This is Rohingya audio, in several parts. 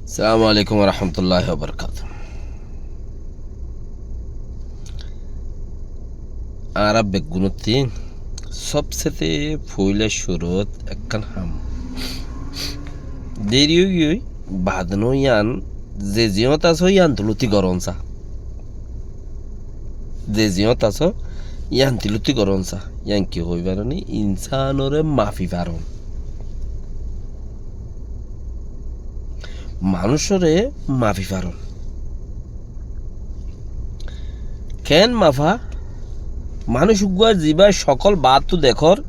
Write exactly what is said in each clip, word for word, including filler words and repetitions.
Assalamu alaikum warahmatulláhi wabarakátuhu. Añára beggúnottí sobsete foila cúrut ekkán ham. Deri ói giyói, baade no yián, ze ziyót asó yián tulóti gorón sa. Ze ziyót asó yián tulóti gorón sa. Yián ki hoibar ni? Insánoré mafi faron. Manúicoré mafi faron. Keén mafa? Manúic uggúa zibá cokól baáttu dekór,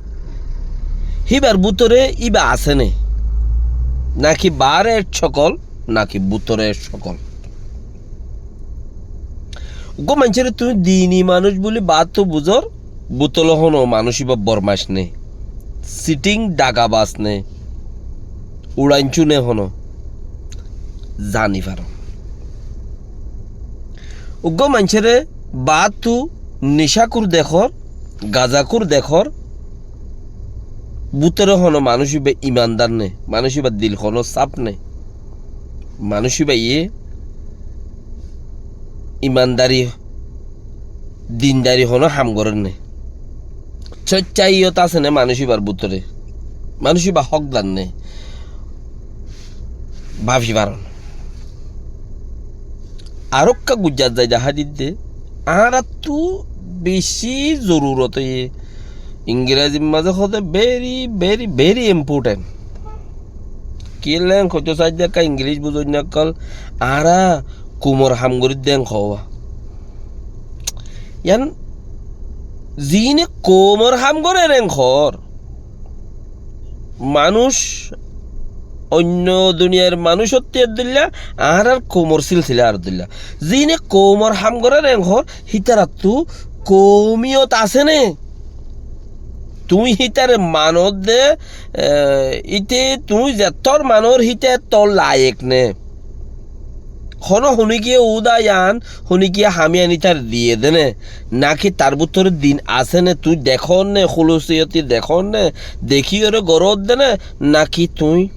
híbar bútore íba asé né? Náki baáre cokól, náki bútore cokól? Uggúa maincóre tuñí dini manúic buli baáttu buzór, bútole honó manúic íba bormaic né, siting dagabas né, uçaincu né honó, zani faro. Uggúa maincóre baáttu nicákur dekór, gazakúr dekór, bútore honó manúic íba imandar né, manúic íbar dil honó saf né, manúic íbaye imandari, dindari honó ham gorér né. Cóicca iyót asé né manúic íbar bútore? Manúic íba hókdar né? Bafi faron. Arókka guijjat zai dahá didde, añáráttu bicí zorurot óiye. Ingrezir mazé hoóde very, very, very important. Kiyólla en hoitó saidde ekká Ingilíc buzóinna ókkol, añára koumor ham gorídde en hoówa. Yián ziíne koumor ham gorér en hoór. Manúic, oinno duniyair manúicottú eddulla, añárár koumor sílsila ar eddulla. Ziíne koumor ham gorér en hoór, hítarattú koumiyot asé né? Tuñí hítare manodde, e, íte tuñí zettór manor híte ettór layek né? Honó honíkiye uda yián, honíkiye ham yián ítare diyé dé né? Náki tar bútore din asé né? Tuñí dekór né, húlusiyoti dekór né, dekíyore goródde né? Náki tuñí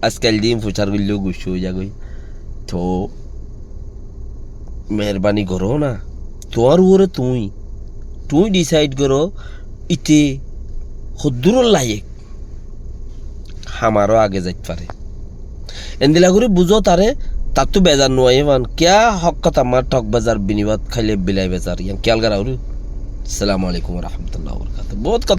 aijkal din fucár goillé guccá ói zagói. Toóu meherbani goró na, tuáñr uore tuñí, tuñí dhisaid goró, íte hoddúror layek, ham aró age zait fare. Endilla gorí buzó taré, tattú bezar nuaiyé fán. Kiyá? Hók hotá ammár thok bezar, bini bát háile bilai bezar. Yián kiyál gorá foribó. Assalamu alaikum warahmatulláhi wabarakátuhu. Boóut hotá